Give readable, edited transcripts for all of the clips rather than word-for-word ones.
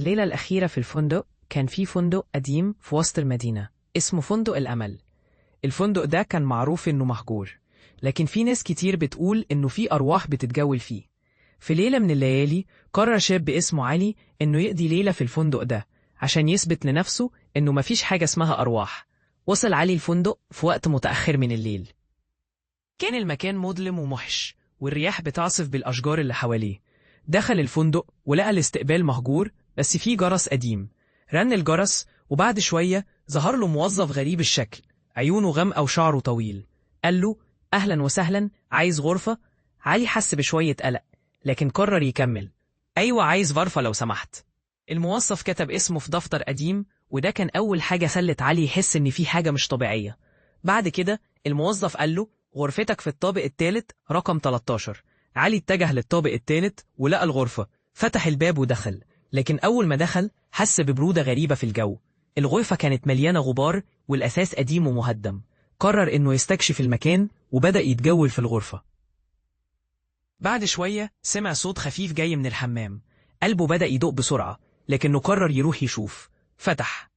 الليلة الأخيرة في الفندق، كان في فندق قديم في وسط المدينة اسمه فندق الأمل. الفندق ده كان معروف إنه مهجور، لكن في ناس كتير بتقول إنه في أرواح بتتجول فيه. في ليلة من الليالي قرر شاب اسمه علي إنه يقضي ليلة في الفندق ده عشان يثبت لنفسه إنه مفيش حاجة اسمها أرواح. وصل علي الفندق في وقت متأخر من الليل. كان المكان مظلم ومحش، والرياح بتعصف بالأشجار اللي حواليه. دخل الفندق ولقى الاستقبال مهجور، بس فيه جرس قديم. رن الجرس، وبعد شوية ظهر له موظف غريب الشكل، عيونه غامقة وشعره طويل. قال له: أهلا وسهلا، عايز غرفة؟ علي حس بشوية قلق، لكن قرر يكمل. أيوة، عايز غرفة لو سمحت. الموظف كتب اسمه في دفتر قديم، وده كان أول حاجة خلت علي يحس إن في حاجة مش طبيعية. بعد كده الموظف قال له: غرفتك في الطابق الثالث رقم 13. علي اتجه للطابق الثالث ولقى الغرفة، فتح الباب ودخل، لكن أول ما دخل حس ببرودة غريبة في الجو. الغرفة كانت مليانة غبار والأثاث قديم ومهدم. قرر إنه يستكشف المكان وبدأ يتجول في الغرفة. بعد شوية سمع صوت خفيف جاي من الحمام. قلبه بدأ يدق بسرعة، لكنه قرر يروح يشوف. فتح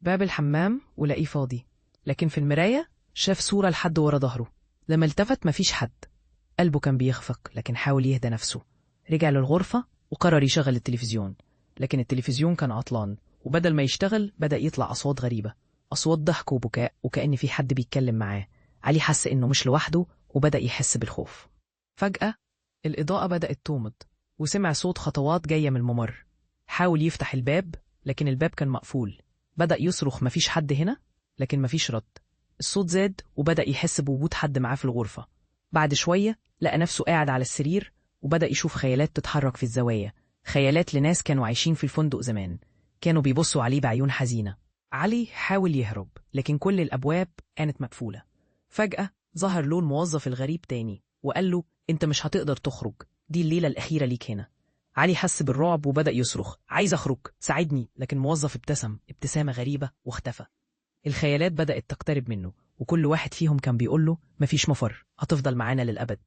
باب الحمام ولقيه فاضي، لكن في المراية شاف صورة لحد ورا ظهره. لما التفت مفيش حد. قلبه كان بيخفق، لكن حاول يهدى نفسه. رجع للغرفة وقرر يشغل التلفزيون، لكن التلفزيون كان عطلان، وبدل ما يشتغل بدأ يطلع أصوات غريبة، أصوات ضحك وبكاء، وكأن في حد بيتكلم معاه. علي حس إنه مش لوحده وبدأ يحس بالخوف. فجأة الإضاءة بدأت تومض، وسمع صوت خطوات جاية من الممر. حاول يفتح الباب، لكن الباب كان مقفول. بدأ يصرخ: مفيش حد هنا؟ لكن مفيش رد. الصوت زاد وبدأ يحس بوجود حد معاه في الغرفة. بعد شوية لقى نفسه قاعد على السرير، وبدأ يشوف خيالات تتحرك في الزوايا، خيالات لناس كانوا عايشين في الفندق زمان، كانوا بيبصوا عليه بعيون حزينة. علي حاول يهرب، لكن كل الأبواب كانت مقفولة. فجأة ظهر له الموظف الغريب تاني وقال له: أنت مش هتقدر تخرج، دي الليلة الأخيرة ليك هنا. علي حس بالرعب وبدأ يصرخ: عايز أخرج، ساعدني. لكن الموظف ابتسم ابتسامة غريبة واختفى. الخيالات بدأت تقترب منه، وكل واحد فيهم كان بيقول له: مفيش مفر، هتفضل معانا للأبد.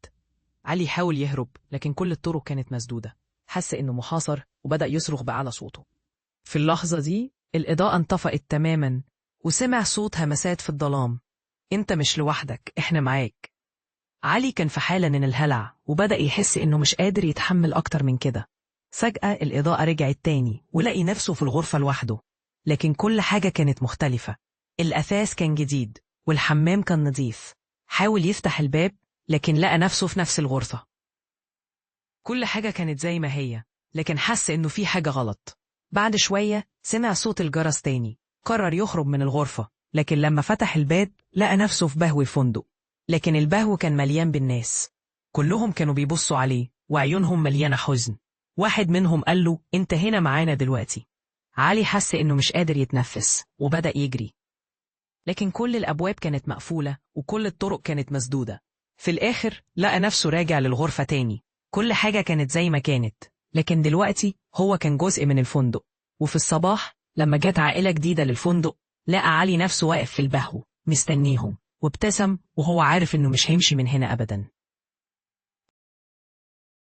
علي حاول يهرب، لكن كل الطرق كانت مسدودة. حس إنه محاصر وبدأ يصرخ بأعلى صوته. في اللحظة دي الإضاءة انطفأت تماما، وسمع صوت همسات في الظلام: أنت مش لوحدك، إحنا معاك. علي كان في حالة من الهلع، وبدأ يحس إنه مش قادر يتحمل أكتر من كده. فجأة الإضاءة رجعت تاني، ولقي نفسه في الغرفة لوحده، لكن كل حاجة كانت مختلفة. الأثاث كان جديد والحمام كان نظيف. حاول يفتح الباب، لكن لقى نفسه في نفس الغرفة. كل حاجة كانت زي ما هي، لكن حس إنه في حاجة غلط. بعد شوية سمع صوت الجرس تاني. قرر يخرج من الغرفة، لكن لما فتح الباب لقى نفسه في بهو الفندق، لكن البهو كان مليان بالناس. كلهم كانوا بيبصوا عليه وعيونهم مليانة حزن. واحد منهم قال له: أنت هنا معانا دلوقتي. علي حس إنه مش قادر يتنفس وبدأ يجري، لكن كل الأبواب كانت مقفولة وكل الطرق كانت مسدودة. في الآخر لقى نفسه راجع للغرفة تاني. كل حاجة كانت زي ما كانت، لكن دلوقتي هو كان جزء من الفندق. وفي الصباح لما جت عائلة جديدة للفندق، لقى علي نفسه واقف في البهو مستنيهم، وابتسم وهو عارف إنه مش هيمشي من هنا أبدا.